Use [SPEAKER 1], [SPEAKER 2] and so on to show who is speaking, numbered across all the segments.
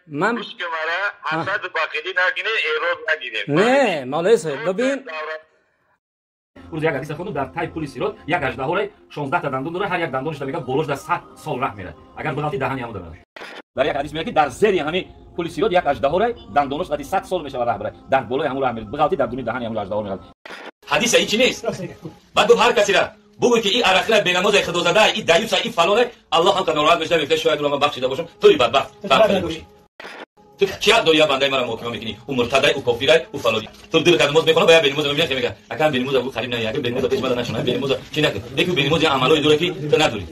[SPEAKER 1] من
[SPEAKER 2] حسد و بخیلی نگینه، ایراد نگیره.
[SPEAKER 1] نه مولوی صاحب ببین،
[SPEAKER 3] روز یک حدیث خوندم در تای پل صراط یک اژدهای 16 تا دندون داره، هر یک دندونش میگه بالاش در 100 سال راه میره، اگر بغلطی دهنی همو داره. در یک حدیث میگه که در زیر همین پل صراط یک اژدهای دندونش قدی 100 سال میشه راه بره، در بالای همون راه میره، بغلطی در دونی دهنی همون اژدها میره. حدیث هیچ نیست. بعد گفت هر کسی را بگو که این عرقله بینماز خدا زده، این دیوس، این فلانه، الله هم که ناراحت میشه، میگه شاید رو من بخشیده باشم، توی بدبخت فرق باشی. تو چی حق داری بنده مرا محاکمه میکنی؟ او مرتدای، او کافرای، او فلانی. تو دل که نماز میخونه باید بینماز میگه، میگه اگه بینماز ابو خریم نه، اگه بینماز پیش مدن نشونه، بینماز چی نکن. یکی بینماز عملای داره که تو نداری.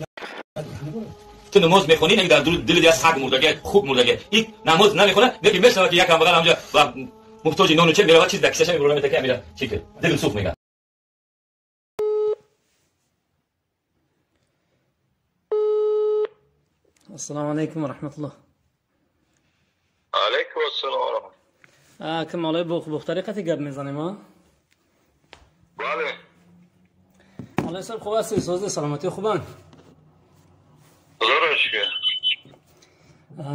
[SPEAKER 3] تو نماز میخونی نه در دل دیگه سگ مردگه، خوب مردگه. این نماز نمیخونه، یکی میشنوه که یکم بغل همجا و محتاج نونو چه میره، چیز دکسش میبره میته میره چی که دل سوخ میگه.
[SPEAKER 1] السلام علیکم و رحمت الله.
[SPEAKER 2] علیکم السلام و رحمت.
[SPEAKER 1] که مولوی بختاری قطعی گپ میزنیم ها؟
[SPEAKER 2] بله.
[SPEAKER 1] مولوی صاحب خوب هستی؟ سوز سلامتی خوبان؟
[SPEAKER 2] خدا را شکر.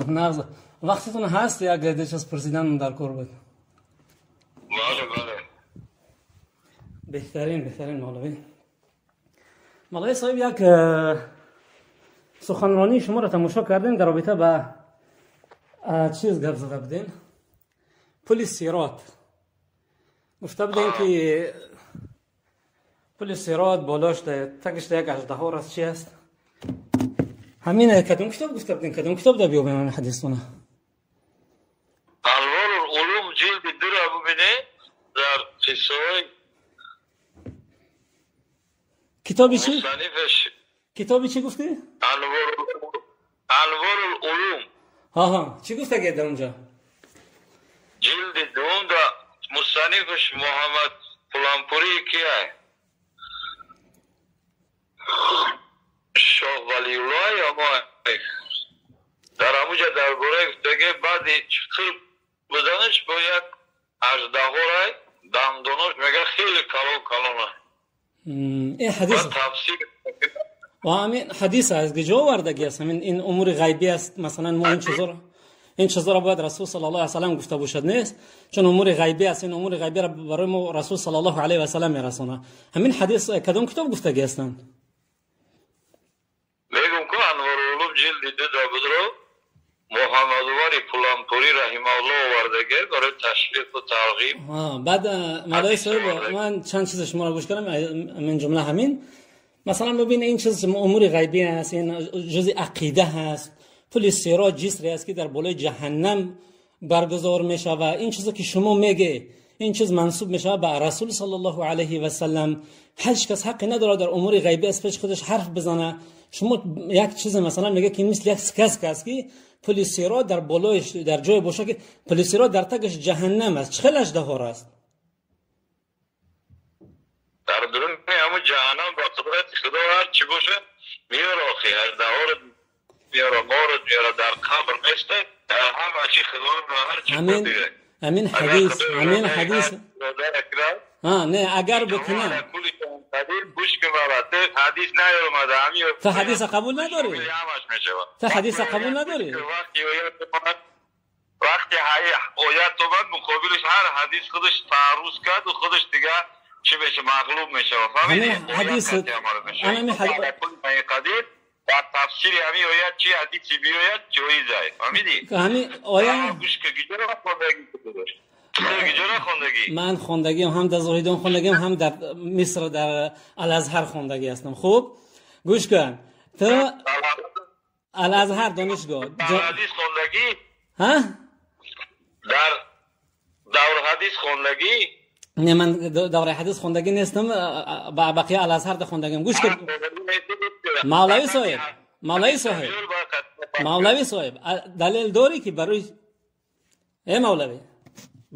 [SPEAKER 1] نغز. وقتتون هست یا گرده چیز پرسیدن در کار بود؟
[SPEAKER 2] بله بله.
[SPEAKER 1] بهترین بهترین مولوی. مولوی صاحب یک سخنرانی شما را تماشا کردیم در رابطه با چیز گپ زده بودین، پل صراط. گفته بودین که پل صراط بالاش ده تکش ده یک اژدها است، چی است؟ همین کدوم کتاب گفته بودین؟ کدوم کتاب ده بیابیم همین حدیثونه؟
[SPEAKER 2] انوار العلوم جلد 2 را ببینه در قصه
[SPEAKER 1] کتابی چی؟ کتابی چی گفتی؟
[SPEAKER 2] انوار العلوم.
[SPEAKER 1] ها ها، چی گفته که در اونجا؟
[SPEAKER 2] جلد 2 دا مصنفش محمد پلانپوری کیه؟ شاه ولی الله یا ما در همونجا درباره گفته که بعد چقل بودنش با یک اژدهای دندونش میگه خیلی کلون کلونه.
[SPEAKER 1] این حدیث و همین حدیث از کجا آوردگی است؟ همین این امور غیبی است. مثلا ما این چیزا را باید رسول صلی الله علیه و سلم گفته باشد نیست، چون امور غیبی است. این امور غیبی را برای ما رسول صلی الله علیه و سلم میرسونه. همین حدیث کدام کتاب گفتگی هستند؟
[SPEAKER 2] میگم که انوار العلوم جلد 2 رو محمد ولی پلانپوری رحمه الله آوردگی برای تشویق و ترغیب.
[SPEAKER 1] بعد مولوی صاحب من چند چیز شما را گوش کردم، من جمله همین مثلا ببین این چیز امور غیبی است، این جزء عقیده هست. پل صراط جسری است که در بالای جهنم برگزار میشه و این چیزی که شما میگه این چیز منسوب میشه به رسول صلی الله علیه و سلم. هیچ کس حقی نداره در امور غیبی از پیش خودش حرف بزنه. شما یک چیز مثلا میگه که مثل یک سکسک است که پل صراط در بالایش در جای باشه که پل صراط در تگش جهنم است، چه اژدها است
[SPEAKER 2] در درون همون جهنم. با قدرت خدا هر چی باشه میاره، آخه اژدها رو میاره، مار رو میاره، در قبر میسته، در همه چی خدا رو هر چی.
[SPEAKER 1] همین حدیث، همین حدیث. ها نه اگر بکنه
[SPEAKER 2] گوش که حدیث نیومده، همین
[SPEAKER 1] تو حدیث قبول نداری؟ تو حدیث قبول نداری؟
[SPEAKER 2] وقتی آیت اومد مقابلش هر حدیث خودش تعارض کرد و خودش دیگه چی بشه مغلوب میشه. فهمیدی؟
[SPEAKER 1] حدیث همین حدیث
[SPEAKER 2] قدیر در تفسیر همین آیت چی حدیثی بیاید جایزه. فهمیدی؟
[SPEAKER 1] همین آیه
[SPEAKER 2] گوش که گیجا خوندگی؟
[SPEAKER 1] من خوندگیم، هم در زاهدان خوندگیم، هم در مصر در الازهر خوندگی هستم. خوب گوش کن، تو الازهر دانشگاه
[SPEAKER 2] حدیث خوندگی؟
[SPEAKER 1] ها؟
[SPEAKER 2] در دور حدیث خوندگی؟
[SPEAKER 1] نه من دوره حدیث خوندگی نیستم، با بقیه الازهر ده خوندگیم. گوش کن مولوی صاحب، مولوی صاحب، مولوی صاحب دلیل داری که برای ای مولوی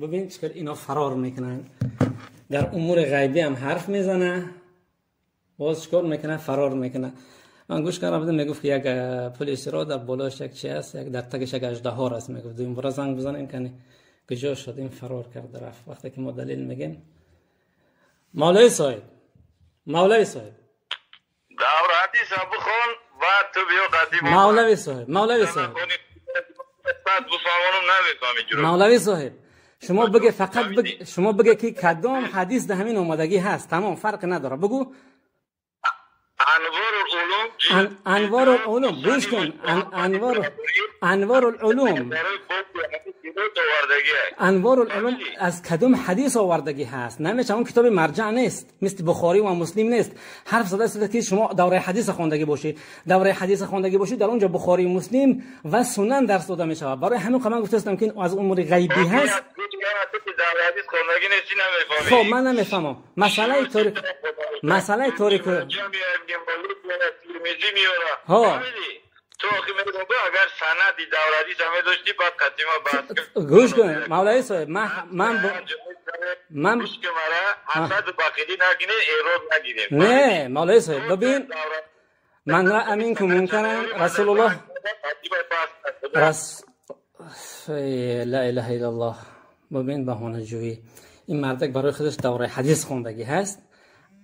[SPEAKER 1] ببین چقدر اینا فرار میکنن در امور غیبی هم حرف میزنه، باز چیکار میکنه؟ فرار میکنه. من گوش کردم بودم میگفت که یک پلیس را در بالاش یک چی هست، یک در تگش یک اژدها هست. میگفت دویم برا زنگ بزنیم کنی کجا شد این فرار کرد رفت. وقتی که ما دلیل میگیم مولوی صاحب، مولوی صاحب
[SPEAKER 2] دور حدیث بخون بعد تو بیا قدیم.
[SPEAKER 1] مولوی صاحب، مولوی صاحب
[SPEAKER 2] بفهمونم نمیفهمی جورا.
[SPEAKER 1] مولوی صاحب شما بگه، فقط بگه، شما بگه که کدام حدیث ده همین اومدگی هست، تمام، فرق نداره، بگو.
[SPEAKER 2] انوار العلوم،
[SPEAKER 1] انوار العلوم، گوش کن، انوار العلوم، انوار العلوم از کدام حدیث آوردگی هست؟ نمیشه، اون کتاب مرجع نیست، مثل بخاری و مسلم نیست. حرف زده است که شما دوره حدیث خواندگی باشی، دوره حدیث خواندگی باشی، در اونجا بخاری و مسلم و سنن درس داده میشه. برای همین من گفتم که از امور غیبی هست. خب من نمیفهمم مسئله تاریخ، مسئله تاریخ ها.
[SPEAKER 2] تو آخه میگم اگر سندی دور حدیث همه داشتی بعد قطعی ما بحث.
[SPEAKER 1] گوش کن مولوی صاحب، من
[SPEAKER 2] گوش که مرا حسد و بخیلی نگینه، ایراد نگیره.
[SPEAKER 1] نه مولوی صاحب ببین، من را امین که منکرم رسول الله لا اله الا الله. ببین بهانه جویی این مردک برای خودش دوره حدیث خوندگی هست،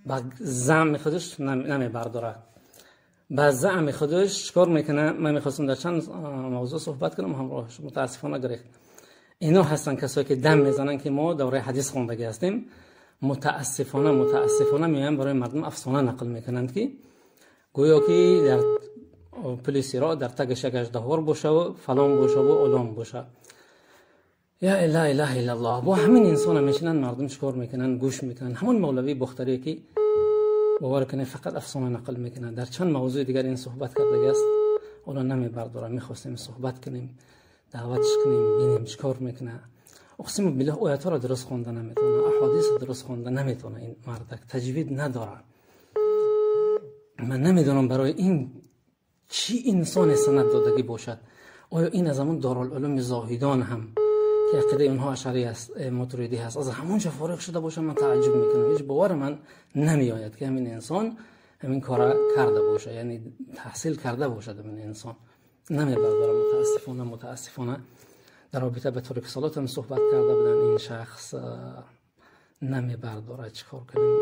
[SPEAKER 1] با زعم خودش نمیبرداره، با زعم خودش چکار میکنه؟ من میخواستم در چند موضوع صحبت کنم همراهش، متاسفانه گرفت. اینا هستن کسایی که دم میزنن که ما دوره حدیث خوندگی هستیم. متاسفانه میان برای مردم افسانه نقل میکنند که گویا که در پلیسی را در تگش یک اژدها باشه و فلان باشه و علام باشه. یا لا اله الا الله. با همین انسان میشینن مردم چیکار میکنن؟ گوش میکنن. همون مولوی بختری که باور کنه فقط افسانه نقل میکنه. در چند موضوع دیگر این صحبت کرده است، اونا نمیبرداره. میخواستیم صحبت کنیم، دعوتش کنیم، ببینیم چیکار میکنه. اقسم بالله آیات را درست خونده نمیتونه، احادیث درست خونده نمیتونه. این مردک تجوید نداره. من نمیدونم برای این چی انسان سند دادگی باشد. آیا این از همون دارالعلوم زاهدان هم که عقیده اونها اشعری است، ماتریدی هست، از همونجا فارغ شده باشه؟ من تعجب میکنم. هیچ باور من نمیآید که همین انسان همین کار کرده باشه، یعنی تحصیل کرده باشد. همین انسان نمیبردارم. متاسفانه در رابطه به ترک صلات هم صحبت کرده بودن، این شخص نمیبرداره. چیکار کنیم؟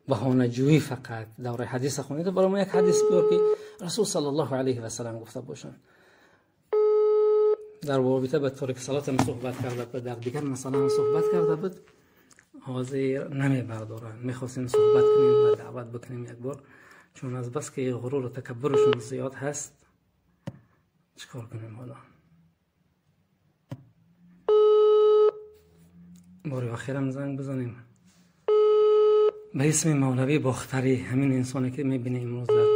[SPEAKER 1] بهانه جویی فقط دوره حدیث خونید. برای ما یک حدیث بیار که رسول صلی الله علیه و سلم گفته باشن. در رابطه به ترک صلات هم صحبت کرده بود، در دیگر مسئله هم صحبت کرده بود، حاضر نمیبردارن. میخواستیم صحبت کنیم و دعوت بکنیم یک بار، چون از بس که غرور و تکبرشون زیاد هست. چیکار کنیم حالا؟ باری آخرم زنگ بزنیم به اسم مولوی باختری، همین انسانی که میبینه امروز در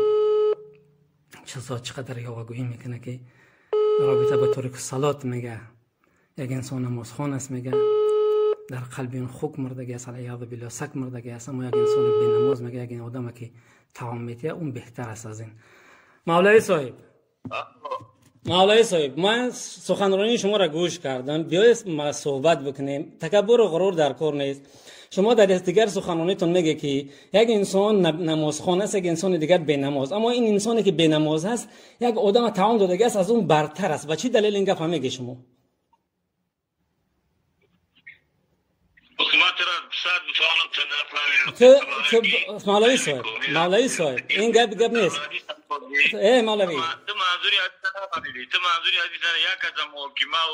[SPEAKER 1] چیزا چقدر یاوه‌گویی میکنه که در رابطه با ترک صلات میگه یک انسان نمازخوان است، میگه در قلب این خوک مردگی است، علیاذ بالله سگ مردگی است. اما یک انسان بی نماز میگه یک آدم که طعام میته اون بهتر است از این. مولوی صاحب، مولوی صاحب، من سخنرانی شما را گوش کردم. بیایید ما صحبت بکنیم. تکبر و غرور در کار نیست. شما در دیگر سخنرانیتون میگه که یک انسان نمازخوان است، یک انسان دیگر بی نماز. اما این انسانی که بی نماز هست یک آدم طعام دادگی است، از اون برتر است. و چی دلیل این گپ میگه شما؟ مولوی صاحب، مولوی صاحب، این گپ گپ نیست. ای مولوی،
[SPEAKER 2] تو منظوری حدیث نفهمیدی. تو منظوری حدیث یک از محاکمه و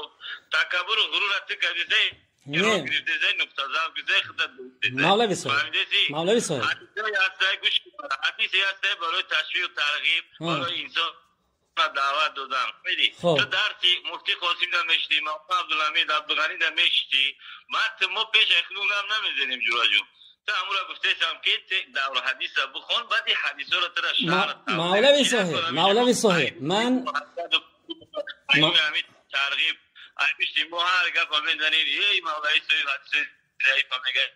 [SPEAKER 2] تکبر و غرور تو کردی.
[SPEAKER 1] نه مولوی صاحب، مولوی صاحب،
[SPEAKER 2] حدیث هست برای تشویق و ترغیب برای انسان دعوت دادن. تو درسی مفتی قاسم در میشتی، مولانا عبدالحمید عبدالغنی در میشتی، ما پیش اخنون هم نمیزنیم جورا جون. تو امورا گفتم که دور حدیث بخون، بعد این حدیث رو تر شرح.
[SPEAKER 1] مولوی صاحب، مولوی صاحب، من
[SPEAKER 2] ترغیب ایشتی ما هر گپ میزنیم. ای مولوی صاحب حدیث ضعیف میگه،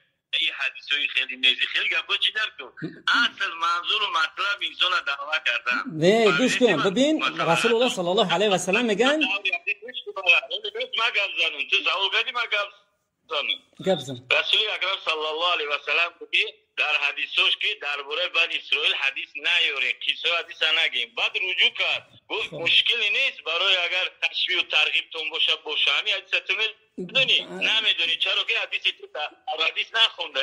[SPEAKER 2] این حدیثای خیلی نیزی خیلی گپا چی در تو اصل منظور و مطلب انسان دعوت کردن.
[SPEAKER 1] نه گوش کن، ببین رسول الله صلی الله علیه و سلم میگن
[SPEAKER 2] ما گپ زنم، تو سوال کردی ما گپ زنم،
[SPEAKER 1] گپ زن.
[SPEAKER 2] رسول اکرم صلی الله علیه و سلم در حدیثش که درباره بنی اسرائیل حدیث نیاره، کیسه حدیث نگیم. بعد رجوع کرد گفت مشکلی نیست برای اگر تشویق و ترغیب تون باشه باشه. همین حدیث تو میدونی نمیدونی چرا که حدیث تو حدیث نخونده.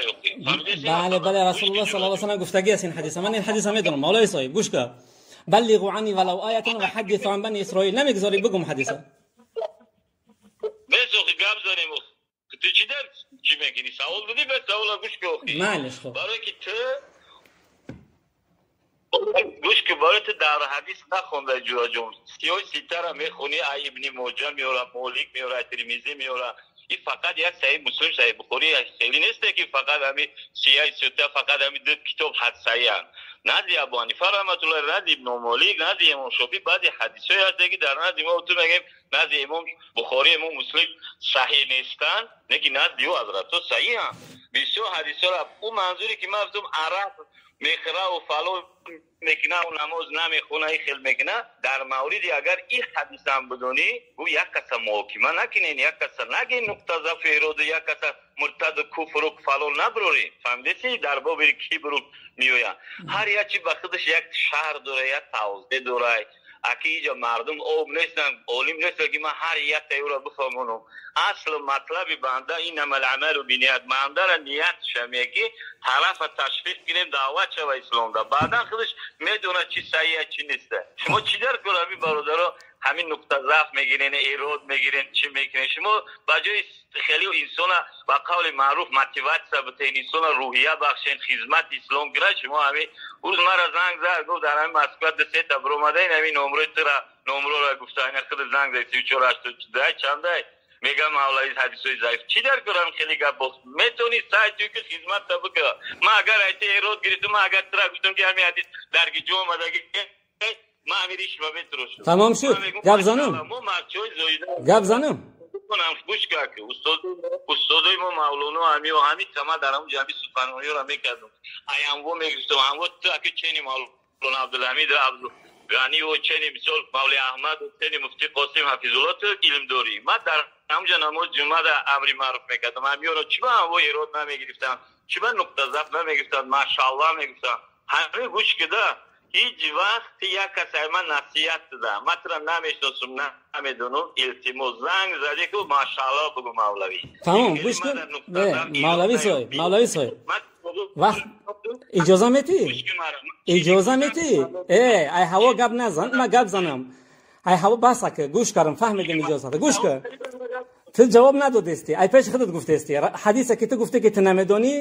[SPEAKER 1] بله بله، رسول الله صلی الله علیه و سلم گفتگی است این حدیث. من این حدیث میدونم مولوی صاحب، گوش کن. بلغوا عنی ولو آیه و حدثوا عن بنی اسرائیل. نمیگذاری بگم حدیث.
[SPEAKER 2] Ту чӣ дар чӣ мекунӣ? Савол додӣ, ба савола гӯш кун.
[SPEAKER 1] Маълиш, хуб.
[SPEAKER 2] Барои ки ту гӯш кун, барои ту дар ҳадис нахонда ҷураҷон. Сиёҳи ситара мехонӣ, ай Ибни Моҷа меора, Молик меора, Тирмизӣ меора. Ин фақат як Саҳеҳи Муслим, Саҳеҳи Бухорӣ хеле нест, ки фақат ҳамин сиёҳи сита, фақат ҳамин ду китоб ҳадсаянд. Назди Абу Ҳанифа раҳматуллоҳи, назди Ибни Молик, назди Имом Шофӣ баъзе ҳадисҳое ҳаст, ки дар назди мо ту мегӯем назди Имом Бухорӣ, Имом Муслим саҳеҳ нестанд, лекин назди ӯ ҳазратҳо саҳеҳанд. Бисёр ҳадисҳоро ӯ манзуре ки ман гуфтам арақ мехӯра ва фалон мекуна ва намоз намехона, ин хел мекуна, дар мавриди агар ин ҳадисам бидонӣ, гӯ як каса муҳокима накунен, як каса нагин нуқта зафи ироду, як каса муртаду куфру фалон наброрем. Фаҳмидеси? Дар боби кибру меоянд. Ҳар як чи ба худаш як шаҳр дора, як тавзе дора. Аки иҷа мардум об нестанд, олим нестанд, ки ман ҳар яктаи ӯро бифаҳмонам. Аслу матлаби банда иннамал амалу биният. Бандара ниятша меки тарафа ташвиқ кунем, даъват шава исломда. Баъдан худаш медонад чи саҳиҳ, чи нест. Шумо чӣ дар кор ҳамин бародаро ҳамин нуқта заф мегирен, эрод мегирен, чӣ мекунен? Шумо ба ҷои хеле инсона ба қавли маъруф мотиватсия битен, инсона рӯҳия бахшен, хизмати ислом кунад, шумо ҳамин рӯз мара занг зад, гуфт дар ҳамин Москва ду сета биромадаин, ҳамин номрои тура номрора гуфта, ина худ занг зад, 34 82 чандай мегам мавлави ҳадисҳои заиф. Чӣ дар корам хеле гап боз? Метавонӣ сай ту ки хизматта бикунӣ. Ман агар айти эрод гирифтам, ман агар тура гуфтам ки ҳамин ҳадис дар гиҷо омадаги, ман ҳамин ришма метарошам.
[SPEAKER 1] Тамом шуд. Гап занам. Гап занам.
[SPEAKER 2] Гӯш кард ки устодои мо Мавлоно ҳамио ҳамин тама дар ҳамон ҷамъи суханрониёро мекардам. Ай ҳамво мегуфтам, ҳамво ту аки чени Мавлоно Абдулҳамид Абдулғаниву чени мисол Мавли Аҳмад, чени Муфти Қосим Ҳафизулло ту илм дорӣ. Ман дар ҳамонҷа намоз ҷумъа да амри маъруф мекардам. Ҳамиёро чӣ ба ҳамво эрод намегирифтам, чӣ ба нуқта заф намегирифтам, машааллоҳ мегуфтам. Ҳамин гӯш кида ҳеҷ вақт як кас ай ман насиҳат додам, ман туро намешиносам, намедонам, илтимос занг задӣ ку машааллоҳ бугу мавлавӣ.
[SPEAKER 1] Тамом, гӯш кун. Мавлавӣ соҳиб, мавлавӣ соҳиб. Вақт иҷоза метӣ? Иҷоза метӣ? Ай ҳаво гап назан, ман гап занам. Ай ҳаво бас ака, гӯш кардам, фаҳмидам иҷозата. Гӯш кун. Ту ҷавоб надодести, ай пеши худат гуфтести. Ҳадисе ки ту гуфте ки ту намедонӣ,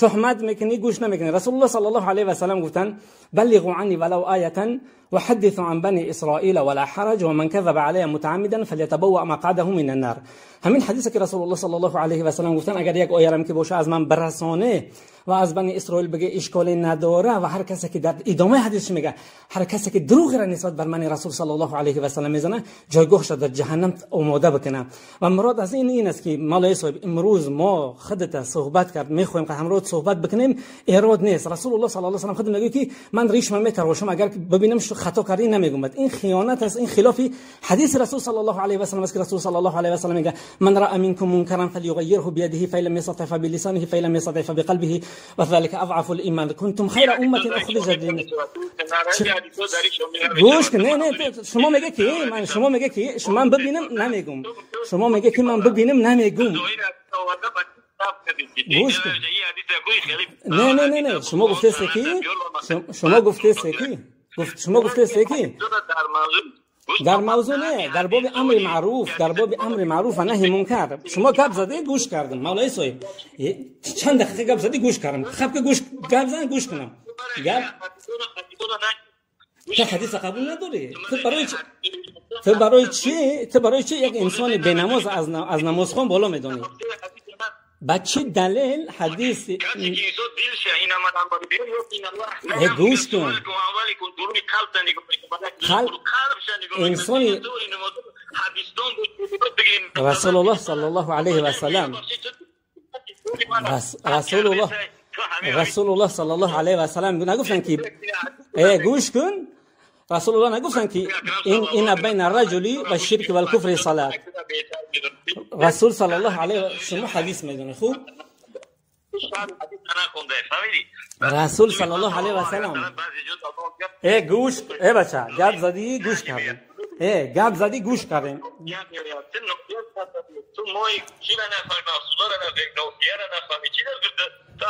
[SPEAKER 1] تهمت میکنی، گوش نمیکنی. رسول الله صلی الله علیه و سلم گفتن بلغوا عني ولو آية وحدثوا عن بني إسرائيل ولا حرج ومن كذب علي متعمدا فليتبوأ مقعده من النار. همین حدیثی که رسول الله صلی الله علیه و سلم گفتن اگر یک آیه که باشه از من برسانه و از بنی اسرائیل بگه اشکالی نداره، و هر کسی که در ادامه حدیث میگه هر کسی که دروغ را نسبت بر من رسول صلی الله علیه و سلم میزنه جایگاهش در جهنم آماده بکنه. و مراد از این است که مولای صاحب امروز ما خودت صحبت کرد، میخوایم که همراه صحبت بکنیم، ایراد نیست. رسول الله صلی الله علیه و سلم خود میگه که من ریشم میتراشم اگر ببینم خطا کردی نمیگم. این خیانت است، این خلافی حدیث رسول صلی الله علیه و سلم است که رسول صلی الله علیه و سلم میگه من رأى منكم منكرا فليغيره بيده فإن لم يستطع فبلسانه فإن لم يستطع فبقلبه وذلك أضعف الإيمان كنتم خير أمة أخرجت للناس. گوش نه نه، شما میگه که من شما میگه که شما ببینم نمیگم، شما میگه که من ببینم نمیگم. گوش نه نه نه نه، شما گفته سکی، شما گفته سکی، شما گفته سکی در موضوع نه، در باب امر معروف، در باب امر معروف و نهی منکر. شما گپ زدی گوش کردم مولای صاحب، چند دقیقه گپ زدی گوش کردم. خب که گوش گپ زن گوش کنم. گپ تو حدیث قبول نداری؟ تو برای چی؟ تو برای چی؟ تو برای چی یک انسان به نماز از نمازخوان بالا میدانی؟ با چه دلیل حدیث گوش کن انسانی رسول الله صلی الله علیه و سلم، رسول الله صلی الله علیه و سلم نگفتن که گوش کن، رسول الله نگفتن که این بین الرجل و الشرک و الکفر صلات. رسول صلی الله علیه و شما حدیث میدونی خوب؟ رسول صلی الله علیه و سلم گوش بچه گپ زدی گوش کردیم، گپ زدی گوش کردیم.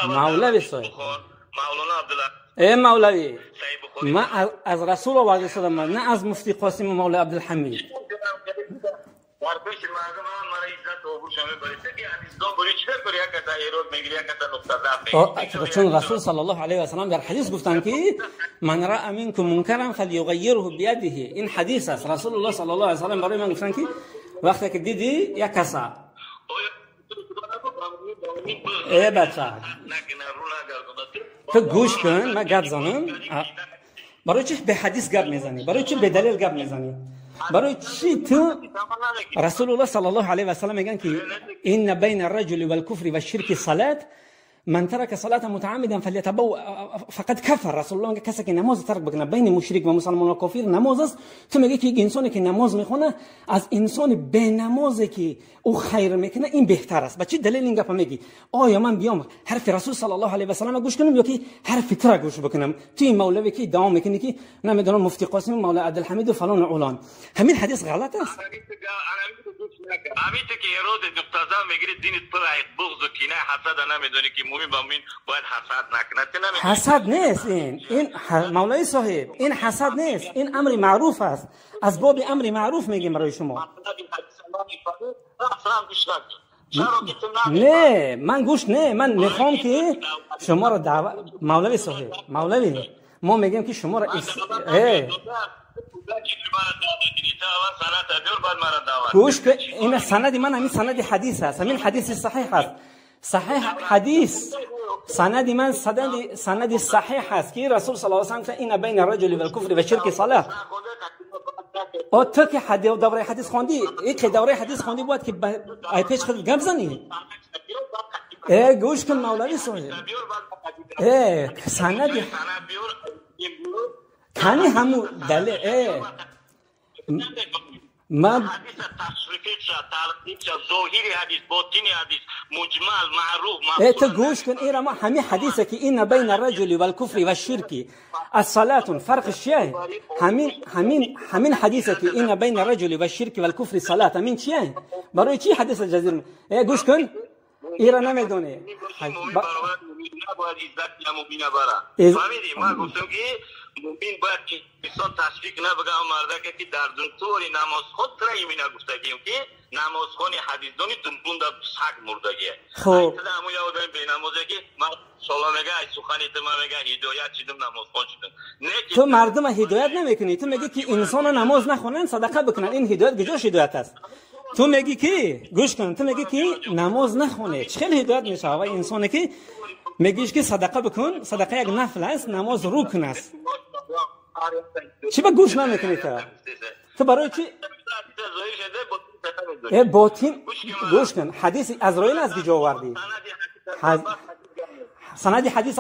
[SPEAKER 1] مولوی صاحب، مولوی ما از رسول آورده شدم، نه از مفتی قاسم و مولوی عبدالحمید. چون رسول صلی الله علیه و سلم در حدیث گفتن که من رأى منکم منکرا فلیغیره بیده. این حدیث است. رسول الله صلی الله علیه و سلم برای من گفتن که وقتی که دیدی یک کسا ای بچه تو گوش کن من گپ زنم. برای چی به حدیث گپ میزنی؟ برای چی به دلیل گپ میزنی؟ برای چی تو رسول الله صلی الله علیه و سلم میگن که ان بین الرجل والكفر والشرك صلاه من ترك صلاة متعمدا فليتبوأ فقد كفر. رسول الله میگه کسی که نماز ترک بکنه بین مشرک و مسلمان و کافر نماز است. تو میگه که انسانی که نماز میخونه از انسان به نمازی که او خیر میکنه این بهتر است. با چه دلیل این گپ میگی؟ آیا من بیام حرف رسول صلی الله علیه و سلم گوش کنم یا که حرف تو گوش بکنم؟ تو این مولوی که ادعا میکنی که نمیدونم مفتی قاسم مولا عبدالحمید و فلان و علان، همین حدیث غلط است.
[SPEAKER 2] همین که ایراد نقطه میگیری دینت پر بغض و کینه حسد نمیدونی که مومن با مومن باید حسد نکنه.
[SPEAKER 1] حسد نیست این مولای صاحب، این حسد نیست، این امر معروف است. از باب امر معروف میگیم برای شما. نه من گوش نه، من میخوام که شما را دعوت مولوی صاحب، مولوی ما میگیم که شما را گوش که این سند من همین سند حدیث است، همین حدیث صحیح است. صحیح حدیث سند من سند صحیح است که رسول صلی الله علیه و سلم این بین الرجل والکفر و شرک صلاه. او تو که حدیث دوره حدیث خواندی، یک دوره حدیث خواندی باید که ای پیش خود گپ زنی. ای گوش کن مولوی صاحب، ای سند کنی همو دلیل ما
[SPEAKER 2] حدیث تشریفی شد، تلقیب شد، ظاهری حدیث، باطنی حدیث، مجمل، معروف.
[SPEAKER 1] تو گوش کن این ما همه حدیثه که این بین الرجل والکفر والشرک الصلاة فرق چیه؟ همین همین همین حدیثه که این بین الرجل والشرک والکفر صلاة همین چیه؟ برای چی حدیث الجزیر؟ گوش کن ایرا نمیدونه.
[SPEAKER 2] نباید عزت مؤمن بره. فهمیدی؟ من گفتم که مؤمن باید که انسان تشویق نبگه مرده که در دونتوری نماز خود ترایی می نگفتگیم که نماز خونی حدیث دونی دنبون در سگ مردگیه.
[SPEAKER 1] خب
[SPEAKER 2] همون یه آدم به نمازه که من سالا میگه ای سخنی تو من میگه هدایت شدم نماز خون شدم.
[SPEAKER 1] تو مردم هدایت نمیکنی، تو میگی که انسان نماز نخونن صدقه بکنن، این هدایت کجاش هدایت است؟ تو میگی که گوش کن، تو میگی که نماز نخونه چه خیلی هدایت میشه. و انسانی که میگیش که صدقه بکن، صدقه یک نفل است، نماز رکن است. چی با گوش نمیکنی تو؟ تو برای چی؟ باطن گوش کن، حدیث عزرائیل از کجا آوردی؟ سند حدیث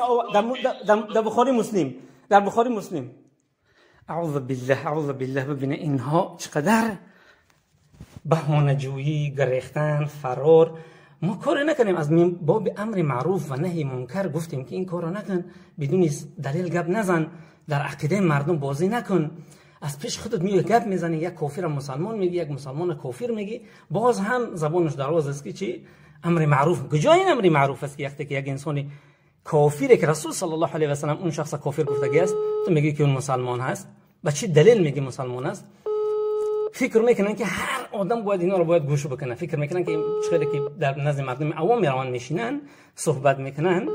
[SPEAKER 1] در بخاری مسلم، در بخاری مسلم. اعوذ بالله اعوذ بالله. ببینه اینها چقدر بهانه‌جویی، گریختن، فرار. ما کاری نکنیم از باب امر معروف و نهی منکر گفتیم که این کارو نکن، بدون دلیل گپ نزن، در عقیده مردم بازی نکن. از پیش خودت میای گپ میزنی، یک کافر مسلمان میگی، یک مسلمان کافر میگی، باز هم زبانش دراز است که چی؟ امر معروف. کجا این امر معروف است که وقتی که یک انسانی کافره که رسول صلی الله علیه و سلم اون شخص کافر گفتگی است، تو میگی که اون مسلمان هست؟ با چه دلیل میگی مسلمان است؟ فکر میکنن که هر آدم باید اینا رو باید گوش بکنه. فکر میکنن که چقدر که در نزد مردم عوام میروان میشینن صحبت میکنن،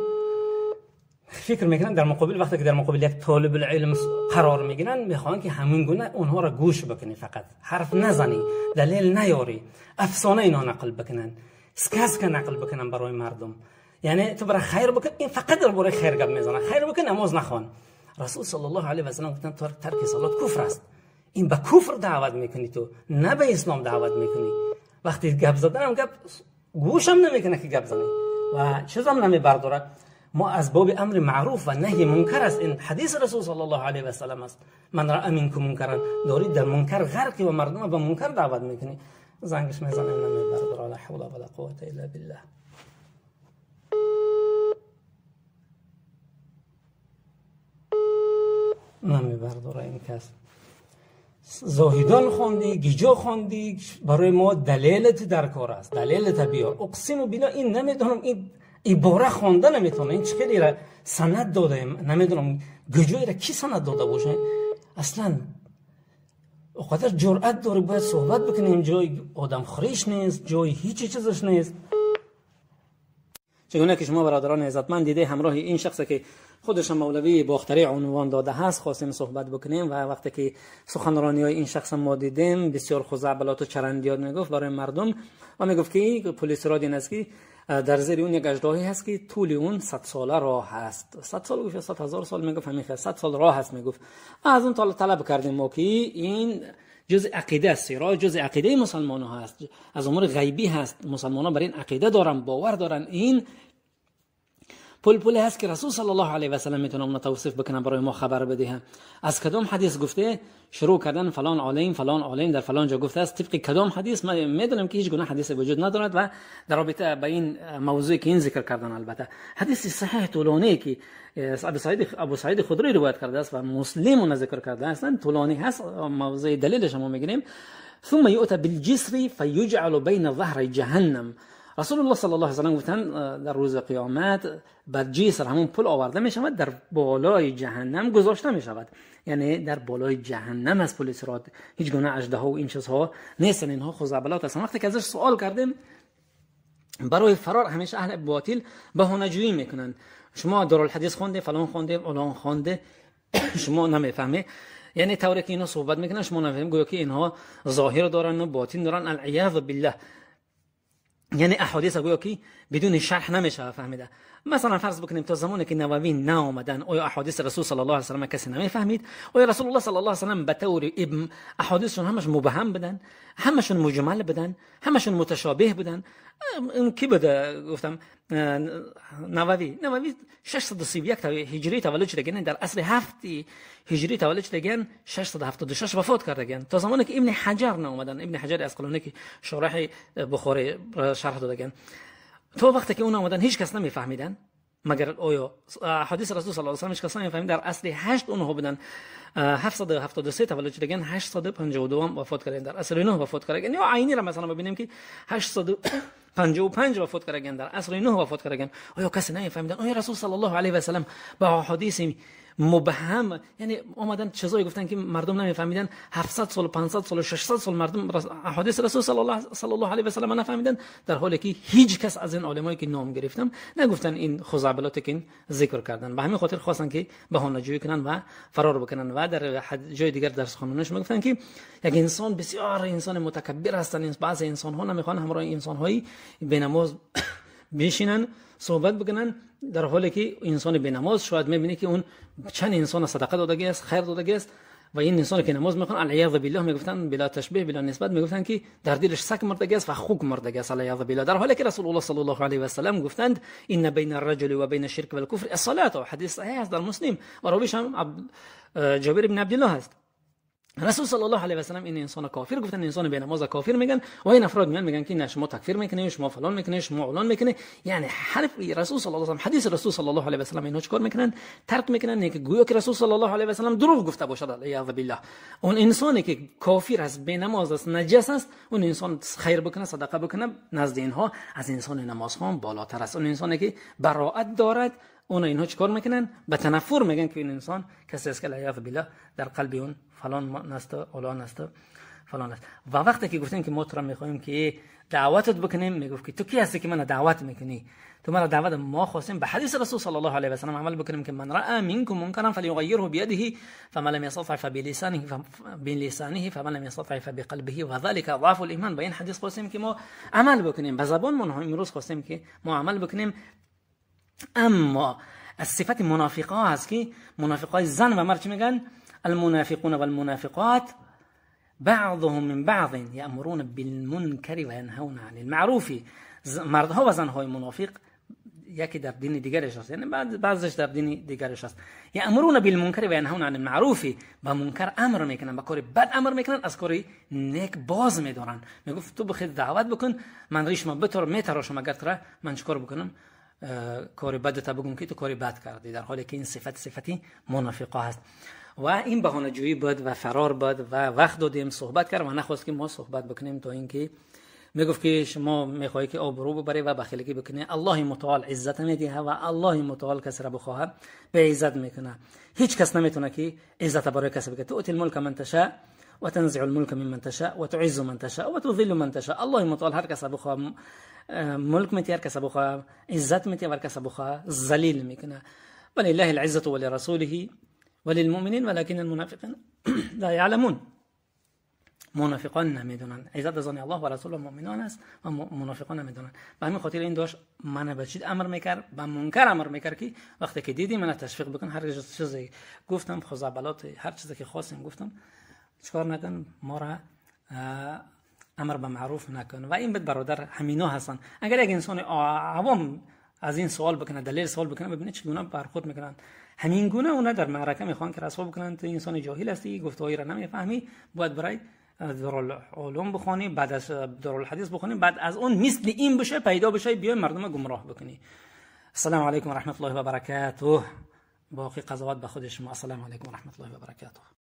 [SPEAKER 1] فکر میکنن در مقابل وقتی که در مقابل یک طالب العلم قرار میگیرن میخوان که همون گونه اونها را گوش بکنی، فقط حرف نزنی، دلیل نیاری، افسانه اینا نقل بکنن، سکاسک نقل بکنن برای مردم. یعنی تو برای خیر بکن، این فقط برای خیر گپ میزنه، خیر بکن نماز نخوان. رسول صلی الله علیه و سلم گفتن ترک صلات کفر است. این به کفر دعوت میکنی تو، نه به اسلام دعوت میکنی. وقتی گپ زدنم گپ گوشم نمیکنه که گپ زنی و چیزم نمیبرداره. ما از باب امر معروف و نهی منکر است. این حدیث رسول صلی الله علیه و سلم است. من رأى منکم منکرا، داری در منکر غرقی و مردم به منکر دعوت میکنی. زنگش میزنم نمیبرداره. لا حول ولا قوة الا بالله. نمیبرداره این کس. زاهدان خواندی، گیجا خواندی، برای ما دلیلت در کار است، دلیلت بیار. اقسم بالله این نمیدونم، این عباره خوانده نمیتونه، این چقدر را سند داده نمیدونم گجایی را کی سند داده باشه. اصلا اوقدر جرأت داری باید صحبت بکنیم، جای آدم خریش نیست، جای هیچ چیزش نیست. چگونه که شما برادران عزتمند دیده، همراه این شخص که خودش مولوی باختری عنوان داده هست خواستیم صحبت بکنیم و وقتی که سخنرانی های این شخص ما دیدیم بسیار خزعبلات و چرندیات میگفت برای مردم و میگفت که پل صراط این است که در زیر اون یک اژدهایی هست که طول اون 100 ساله راه هست. 100 سال گفت، 100,000 سال میگفت، همین 100 سال راه هست میگفت. از اون طلب کردیم ما که این جزء عقیده است، صراط جزء عقیده مسلمان ها هست، از امور غیبی هست، مسلمان ها بر این عقیده دارن، باور دارن. این پل هست که رسول صلی الله علیه و سلم میتونه اون توصیف بکنه، برای ما خبر بده. از کدام حدیث گفته شروع کردن فلان عالم فلان عالم در فلان جا گفته است، طبق کدام حدیث؟ ما میدونم که هیچ گونه حدیث وجود ندارد و در رابطه با این موضوعی که این ذکر کردن، البته حدیث صحیح طولانی که ابو سعید خدری روایت کرده است و مسلم اون ذکر کرده است، طولانی هست، موضوع دلیلش ما میگیریم. ثم یؤتى بالجسر فیجعل بین ظهر جهنم. رسول الله صلی الله علیه و سلم گفتن در روز قیامت بر جسر، همون پل آورده می شود، در بالای جهنم گذاشته می شود. یعنی در بالای جهنم از پل صراط، هیچ گونه اژدها و این چیزها نیستن، اینها خزعبلات هستن. وقتی که ازش سوال کردیم، برای فرار همیشه اهل باطل بهانه‌جویی میکنن. شما دارالحدیث خونده، فلان خونده، فلان خونده، شما نمیفهمی. یعنی طوری که اینا صحبت میکنن شما نمیفهمی، گویا که اینها ظاهر دارن و باطن دارن، العیاذ بالله. یعنی احادیث گویا که بدون شرح نمیشه فهمیده. مثلا فرض بکنیم تا زمانی که نووی نآمدن، آیا احادیث رسول صلی الله علیه و سلم کسی نمیفهمید؟ آیا رسول الله صلی الله علیه و سلم به طور احادیثشون همش مبهم بدن، همشون مجمل بدن، همشون متشابه بدن؟ این کی بوده؟ گفتم نووی 631 هجری تولد شده، در عصر 7 هجری تولد شده، 676 وفات کرده. تا زمانی که ابن حجر نآمدن، ابن حجر عسقلانی که شارح بخاری شرح دادن، تا وقتی که اون آمدن هیچ کس نمیفهمیدن. مگر آیا حدیث رسول صلی الله علیه و سلم هیچ کس نمیفهمید؟ در عصر 8 اونها بودن، 773 تولد شدن، 852 هم وفات کردن، در عصر 9 وفات کردن. یا عینی را مثلا ببینیم که 855 وفات کردن، در عصر 9 وفات کردن. آیا کسی نمیفهمیدن؟ آیا رسول صلی الله علیه و سلم با حدیث مبهم، یعنی آمدن چیزایی گفتن که مردم نمیفهمیدن، 700 سال، 500 سال، 600 سال مردم احادیث رسول صلی الله علیه و سلم نفهمیدن، در حالی که هیچ کس از این عالمایی که نام گرفتم نگفتن این خزعبلات که این ذکر کردن. به همین خاطر خواستن که بهانه‌جویی کنن و فرار بکنن. و در جای دیگر درس خواندنش میگفتن که یک انسان بسیار انسان متکبر هستن، بعضی انسان ها نمیخوان همراه انسان های بینماز بشینن صحبت بکنن، در حالی که انسان به نماز شاید میبینی که اون چند انسان صدقه دادگی است، خیر دادگی است، و این انسان که نماز میخوان العیاذ بالله میگفتن بلا تشبیه بلا نسبت، میگفتن که در دلش سگ مردگی است و خوک مردگی است، العیاذ بالله. در حالی که رسول الله صلی الله علیه و سلم گفتند ان بین الرجل و بین الشرک والکفر الصلاه، حدیث صحیح است در مسلم و راویش هم جابر بن عبدالله است. رسول صلی الله علیه و سلم این انسان کافر گفتن، انسان به نماز کافر میگن، و این افراد میان میگن که نه شما تکفیر میکنی، شما فلان میکنی، شما علان میکنی. یعنی حرف رسول صلی الله علیه و سلم، حدیث رسول صلی الله علیه و سلم اینها چیکار میکنن؟ ترک میکنن، که گویا که رسول صلی الله علیه و سلم دروغ گفته باشد، العیاذ بالله. اون انسانی که کافر است، به نماز است، نجس است، اون انسان خیر بکنه، صدقه بکنه، نزد اینها از انسان نمازخوان بالاتر است. اون انسانی که براءت دارد، اون اینها چیکار میکنن؟ به تنفر میگن که این انسان کسی است که العیاذ بالله در قلب اون فلان است، اولان است، فلان است. و وقتی که گفتیم که ما تو را میخوایم که دعوتت بکنیم، میگفت که تو کی هستی که منو دعوت میکنی؟ تو مرا دعوت، ما خواستیم به حدیث رسول صلی الله علیه و سلم عمل بکنیم که من رأى منكم منكرا فليغيره بيده فمن لم يستطع فبلسانه فمن لم يستطع فبقلبه وذلك ضعف الايمان. به این حدیث خواستیم که ما عمل بکنیم به زبان ما، امروز خواستیم که ما عمل بکنیم. اما از صفت منافقا هست که منافقای زن و مرد چی میگن؟ المنافقون والمنافقات بعضهم من بعض یأمرون بالمنکر و ینهون عن المعروف. مردها و زنهای منافق یکی در دین دیگرش است، یعنی بعضش در دین دیگرش است. یأمرون بالمنکر و ینهون عن المعروف، با منکر امر میکنن، با کار بد امر میکنن، از کار نیک باز میدارن. میگفت تو بخیر دعوت بکن، من ریش ما بتر میتراشم، اگر تره من چیکار بکنم؟ کار بد تا بگم که تو کار بد کردی، در حالی که این صفت صفتی منافقه هست. و این بهانه جویی بود و فرار بود و وقت دادیم صحبت کرد و نخواست که ما صحبت بکنیم، تا اینکه میگفت که شما میخوای که آبرو ببری و بخیلگی بکنی. الله متعال عزت میده و الله متعال کسی را بخواهد به عزت میکنه. هیچ کس نمیتونه که عزت برای کسی بگه. تؤتی الملک من تشاء وتنزع الملك ممن تشاء وتعز من تشاء وتذل من تشاء. الله متعال هر کس بخواه ملک میتی، هر کس بخواه عزت میتی و هر کس بخواه ذلیل میکنه. ولله العزة ولرسوله وللمؤمنین ولكن المنافقین لا يعلمون. منافقان نمیدونن عزت از آن الله و رسول و مؤمنان است و منافقان نمیدونن. به همین خاطر این داشت من به چی امر میکرد؟ به منکر امر میکرد که وقتی که دیدی من تشویق بکن. هر چیزی گفتم خزعبلات، هر چیزی که خواستیم گفتم، چیکار نکن؟ ما را امر به معروف نکن. و این بد برادر همینا هستن. اگر یک انسان عوام از این سوال بکنه، دلیل سوال بکنه، ببینه چگونه برخورد میکنن. همین گونه اونا در معرکه میخوان که رسوا بکنن. تو انسان جاهل هستی، گفتهایی را نمیفهمی، باید برای دارالعلوم بخونی، بعد از دارالحدیث بخونی، بعد از اون مثل این بشه پیدا بشه بیای مردم گمراه بکنی. السلام علیکم و رحمت الله و برکاته. باقی قضاوت به خود شما. السلام علیکم و رحمت الله و برکاته.